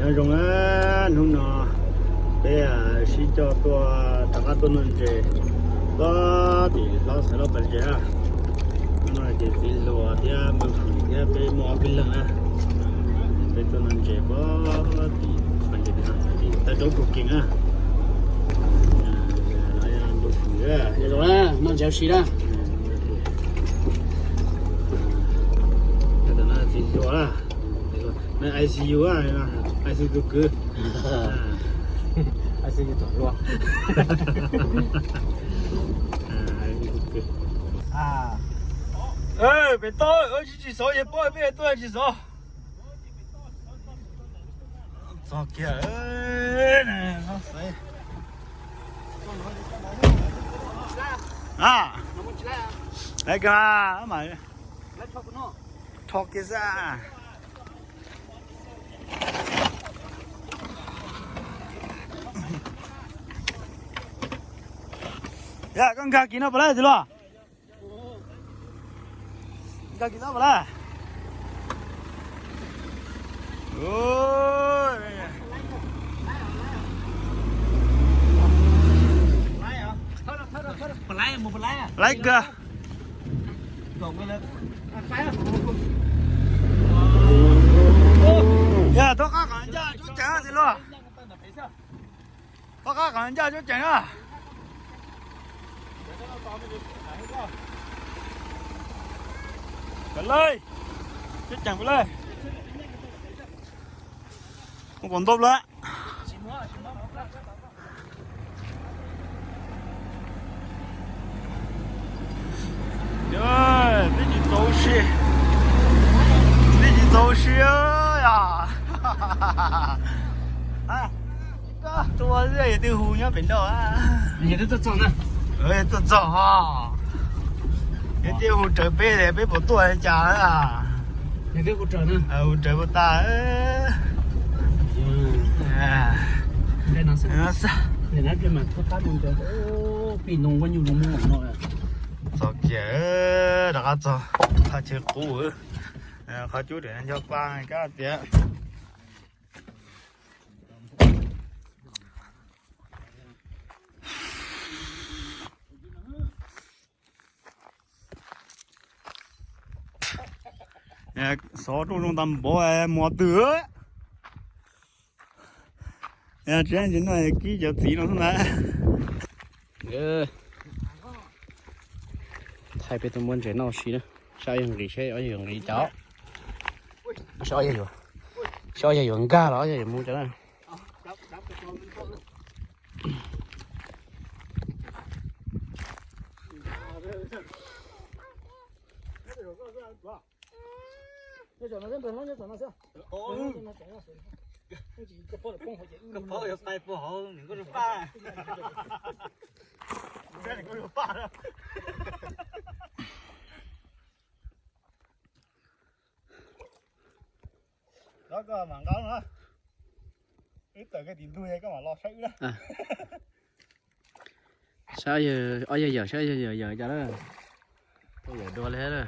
Nyob zoo na, hnub no peb sib coj tuaj rov qab tuaj noj ntses pob tim hlob xeev Lauj Paj Ntses na. Hnub no ces txiv hluas thiab npawg Fwm thiab peb muaj ob peb leeg na. Peb tuaj noj ntses pob tim Paj Ntses no, tim toj roob Phu Kees na. Npawg Fwm, noj ntses ua si na. Txiv hluas na, I C U, I C U tus kwv. Pem toj tsis xov, yog pob peb tuaj tsis xov. Txog kiag, lawv kawg mas, rho kiag xwb. Yog koj nkag kis no puas laib txiv hluas? Nkag kis no puas laib? Laib kawg. Yog, thov qab kom ncaj cuab ceev txiv hluas. Thov qab kom ncaj cuab ceev na. Puas laib? Cuab ceev puas laib? Muaj pom ntaub lawm. Twb tsis txaus si, twb tsis txaus si yom. Tuaj yog twj hu nyob pem nroj. Tuaj txog os. Yog twj hu raws peb, peb puas tuaj li cas. Hu raws puas tas. Txog kiag, rov qab txog thaj chaw qub. Qhov cub nco pa kab tias. Xov rooj zoo tag npaum, mus twg? Tsis, tsis no kib cov txiv no xwb ntag. Thaij peb tuaj muab ntses noj si na, saib ob yawg nqis, saib ob yawg yuav nqis cas. Saib ob yawg yuav, saib ob yawg yuav nkag los ob yawg yuav mus cas na. Koj mam nqa no, wb tawm kiag tim ntug koj mam los saib wb na. Saib ob yawg yawm, saib ob yawg yawm cas na. Yawm dua li na.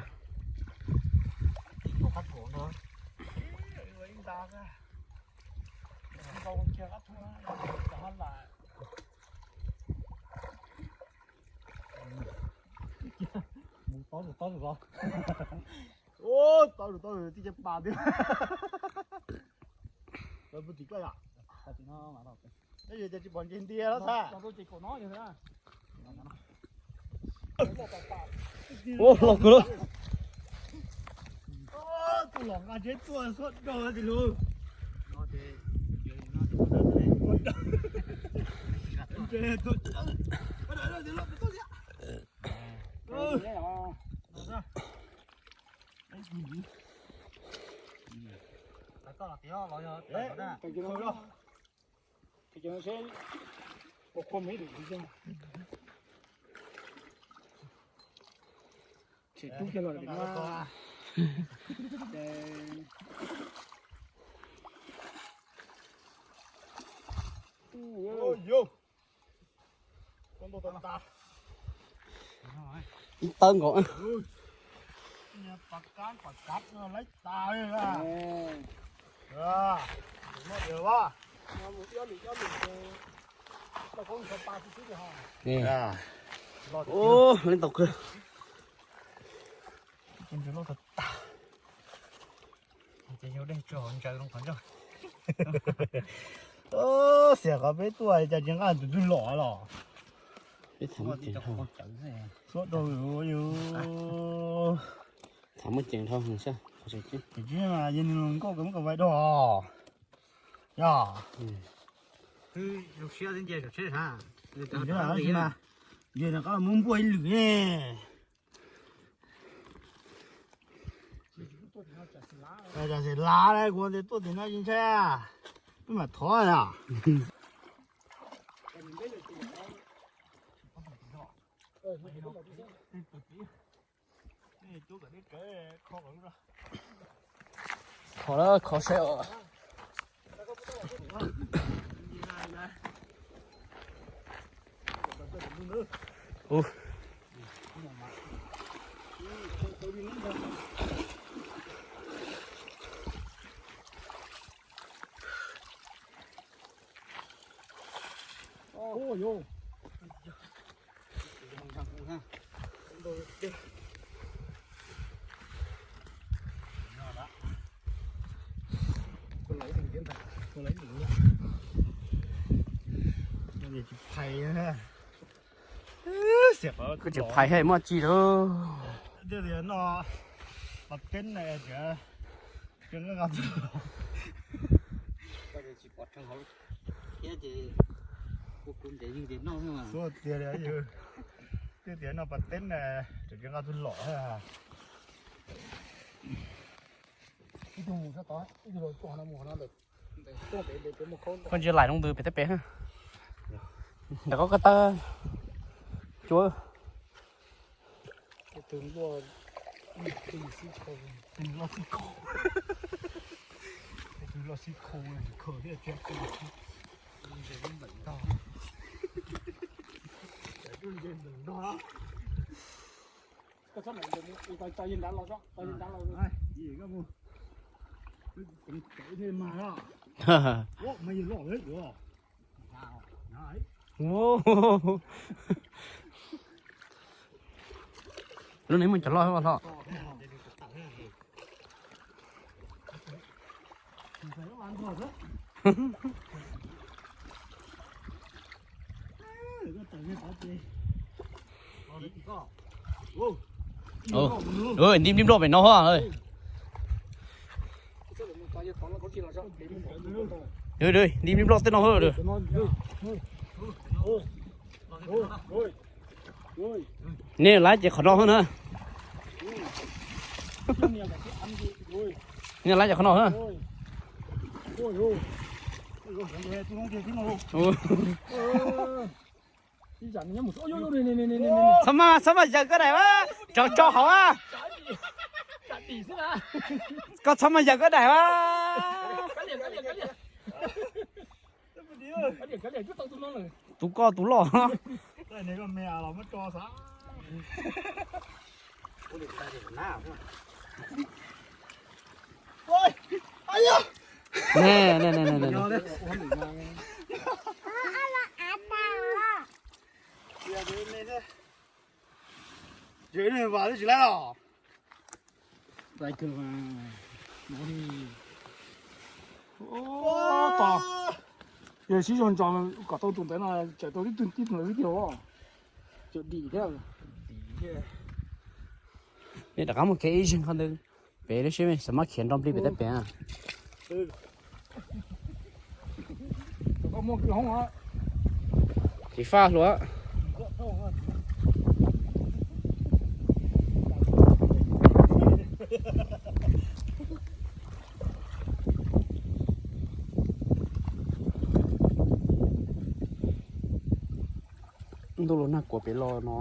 Tau tau tib cov pas twg. Ua los kawg. Tus los nqa tsheb tuaj xub dog ti lus. Tseem tub kiag los tim no. Ib tawb nkaus. Ua, leej tau kawg. Xiam qhov peb tuaj cas tsis nqa tus twg los los. Peb tham muaj ceem dhau. Xua rau yus. Tham muaj ceem dhau. Ces tsis mas yog nws nkauj kawg muab kawg vais dog. Yog. Yog nws qab los muab npuaj ib lwm ne. Tam sim lav kuv tias tuaj tim no tsis ntshai, peb mam thov na. Khov lawm, khov saib os. Kuv tsis phais hais muaj tsi lawm. Tias no pas teb na, tias tias no pas teb na, tseem nqa tus lom. Koj ntsia laim no ntws pem teb pem. Ntawm koj ko taw cuav. Lub no muaj cov loj hlo. Nti nplib nploj pem no. Nti nplib nploj tej no. Nej laib ces qhov no na. Nej laib ces qhov no na. Txhob maj, txhob maj yaws koj daim a, rov tso hauv a. Koj txhob maj yaws koj daim a. Tus koj tus loj. Yog sib zog ntso kom tau tus ntawd no, tsawm tau tib tug tib tug tib tug. Nej rov qab mus kev ib zeeg qhov ntawd pem lub siab xav mab khiav nrov nplig pem tej pem. Tsis faj hluas. Ntuj los nag kuav pem los no.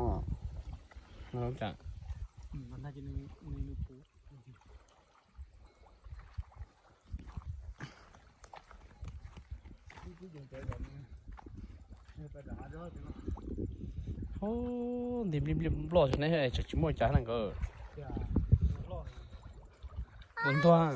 Nti nplij nplij nploj ne, tseem tsis muaj cas na nkawd. Tus ntuag.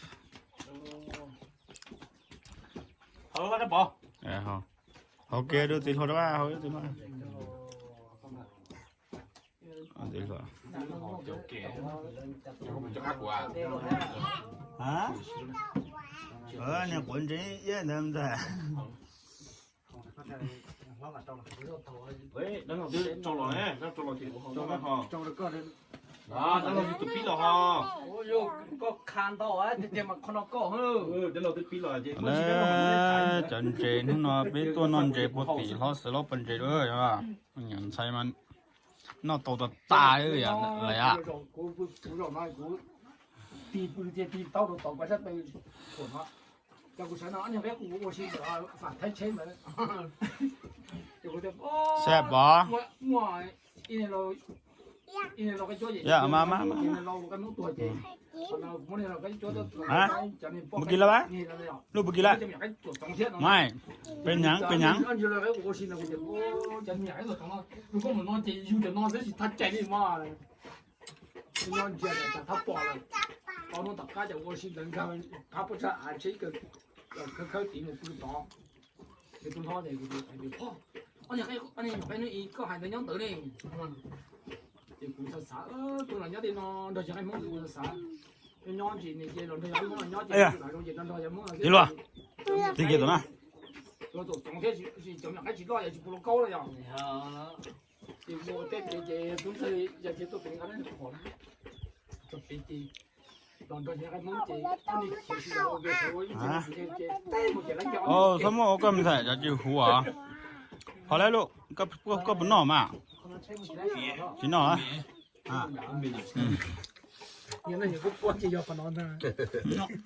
Hauv kiag rau txiv hluas rau, hauv txiv hluas. Txiv hluas. Niag quav ntsev iab ntawd ntag. Cov ntses hnub no peb tuaj noj ntses puag tim hlob Xeev Laus pawg ntses dua. Ntxhais mas noj tau tas tas lawm a. Sab pov. Yog, mas mas mas. Mus kis lawm, lub mus kis lawm. Mas peb nyav peb nyav. Ob hnub tom qab ces ua si ntawd nkag qab puab tshab av tsheb kawg, khawb khawb tid mus pw tod. Ces tus hlob tias, ob niag qaib, ob niag nyuam qaib hnub i koj hais ntawd nyob ntawd ne. Ces kuv xav xav, tus los nyob tej no nrog yawg qaib hmoob, kuv xav xav nyob nyob ntsis ne, ces los nrog yawg qaib hmoob los nyob ces zoo ces nrog nrog yawg hmoob los. Tig kiag tus na. Los txom txom thiab, cov me nyuam qaib tsis loj yog tsis pub los kaub na yog. Ces mus tej pem ces tub ntxawg yog thiaj tuaj pem nqa lub qhov na. Txog pem ces los nrog yawg qaib hmoob ces ob niag khiav tsis los ua ke, ua ib txhia ces teb mus ces lawv nco. Txhob muab ua koj me ntxhais cov tsis huv os. Qhov lawm lauj, koj puas noj mas? Tsis noj.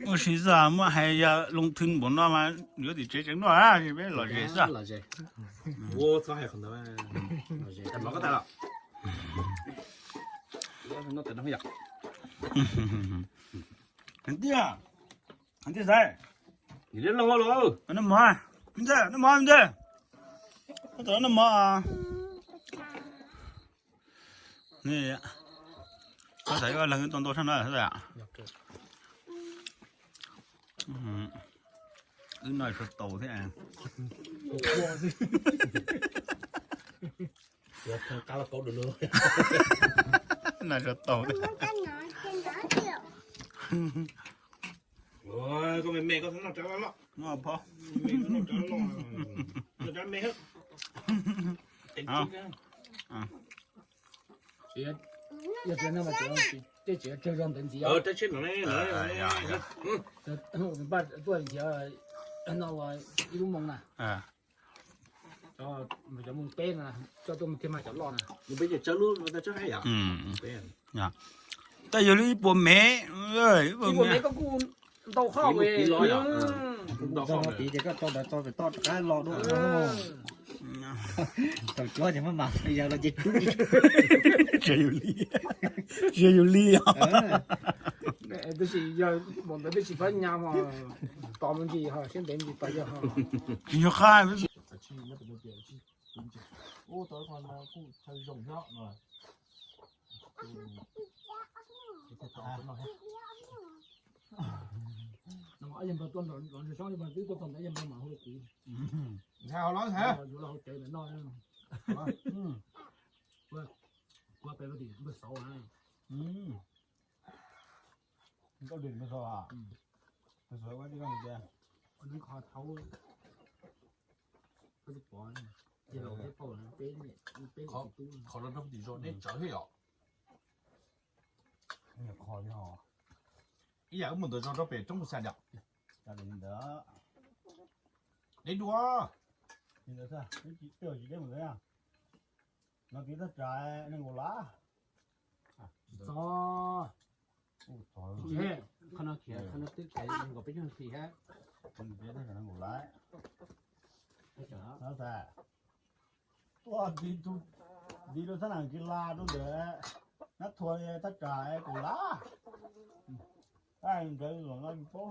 Ua si xwb, muab hais yog loo thwj npaum no mas yuav tim tsev tseem noj, peb lom zem xwb. Heev tiag, heev tiag xaiv. Noj mov, noj mov, noj mov. Koj xav ib leeg tau ntau tshaj no xwb. Wb noj tsis tau thiab. Noj tsis tau. Koj me me koj noj rau loj. Noj rau me. Yog tsis no mas tej tsev tsawg zog ntawd ntxiv. Npaj tuaj ntxiv no ib lub moos na. Cov moos peb na, coj tuaj kiag mas cov loj na. Tej yog li ib puas mev, ib puas mev koj kuj ntau hoj. Tiv ces koj tso ntawd tso pem toj rov qab los dua. Thaum cuab ces maj mam yog los ces rub. Tsis yog yus li os. Tab sis yog mus ntawd twb tsis pab nyas mas tos me ntsis ho siab ntev ntsis tos yog ho. Tsis yog qab. Ntshai ho los ntshai. Yuav los hauv tsev ntawm no. Kuv pem ua tim npawg Xauv na. Koj tim npawg Xauv a? Npawg Xauv koj tij koj mus tias. Nws qhov thaud koj tsis pom, ces los peb paum na, peb niam peb txiv tub. Qhov no rau tim zos deb tsawv thiab yom. Kho li ho. Ib yam wb mus ntawm zos rau pem roob mus xya diam. Deb dua. Li ntawd xwb, twb tsis deb mus ntawd. No tiv thaj tsam nees nkaum lab. Txog. Qhov no khiav, qhov no twb khiav nees nkaum peb caug nas this thiab. Tiv thaj tsam nees nkaum lab. Tuaj tiv rau thab nas kis las rau ntawd, nab thua thaj tsam kaum lab. Tab nkawd los no yus paub.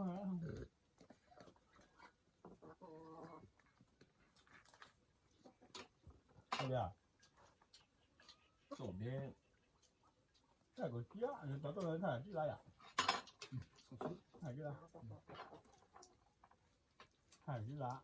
Thaj kaum tsib, tau tuaj thaj tsib lab yom. Thaj tsib lab.